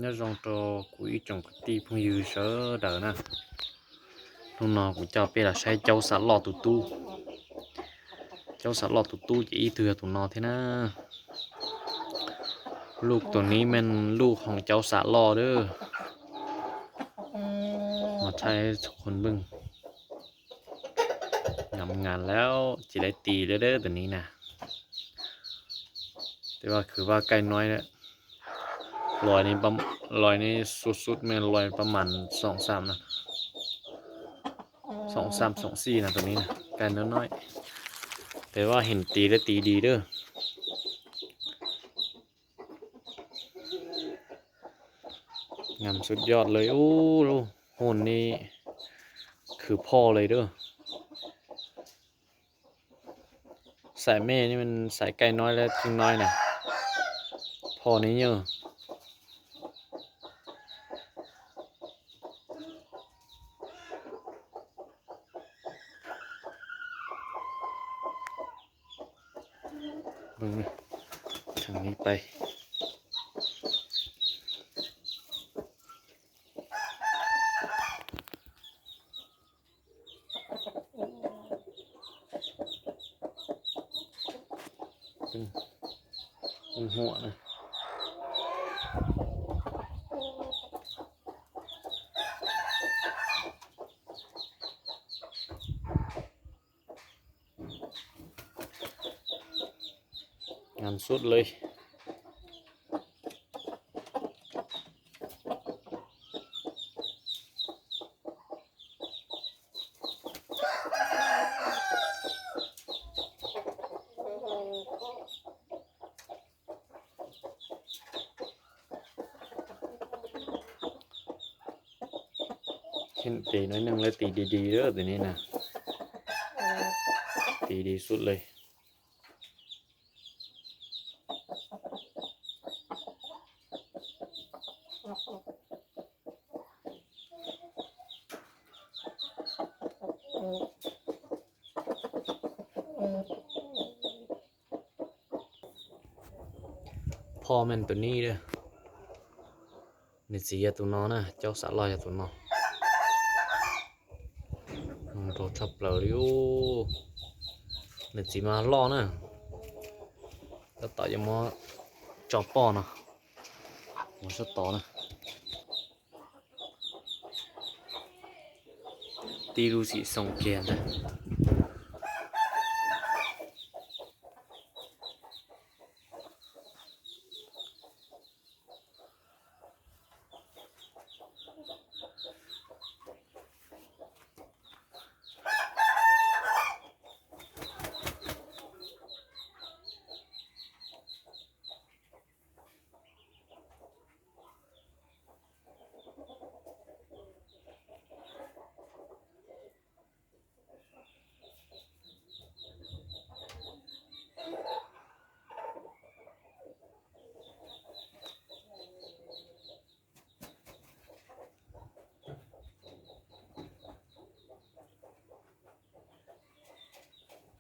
Nhớ dòng cho của ý chồng của ti phong dư sớ đỡ nè. Lúc nó của cháu biết là sai cháu xả lọ tụt tu. Cháu xả lọ tụt tu chỉ ý từ tụi nó thế nè. Lục tụi ní men lục hòng cháu xả lọ đó. Mà thay thuộc hồn bưng. Ngắm ngànแล้ว chỉ lấy tì đó đó tụi ní nè. ແຕ່ວ່າຄືວ່າໄກ່ນ້ອຍເນາະ ລອຍນີ້ປະ ລອຍນີ້ສຸດໆແມ່ນລອຍປະມານສອງສາມນະ ສອງສາມ ສອງສີ່ນະ ໂຕນີ້ນະ ໄກ່ນ້ອຍໆ ແຕ່ວ່າເຫັນຕີແລ້ວຕີດີເດີ້ ງາມສຸດຍອດເລີຍ. ໂອ້ ໂອ້ ໂຫນນີ້ຄືພໍ່ເລີຍເດີ້. ສາຍແມ່ນີ້ມັນສາຍໄກ່ນ້ອຍ ແລະ ທິງນ້ອຍນະ ພໍ່ນີ້ເຍີ ເບິ່ງນະ ທາງນີ້ໄປ. ເປັນຫົວນະ ງາມສຸດເລີຍ. ເຫັນຕີໜ້ອຍໜຶ່ງແລ້ວ ຕີດີໆເດີ້ ໂຕນີ້ນະ ຕີດີສຸດເລີຍ. ພໍ່ແມ່ນໂຕນີ້ເດີ້ ເນຍຊິຢາຕູນໍນະ ເຈົ້າສາລອຍຢາຕູນໍ ໂຕທັບເລີຍ ເນຍຊິມາລໍນະ ຕະຕະຢາມໍ ຈອບປໍນະ ໝໍສະຕໍນະ. ຕີລູຊິສົ່ງແກນນະ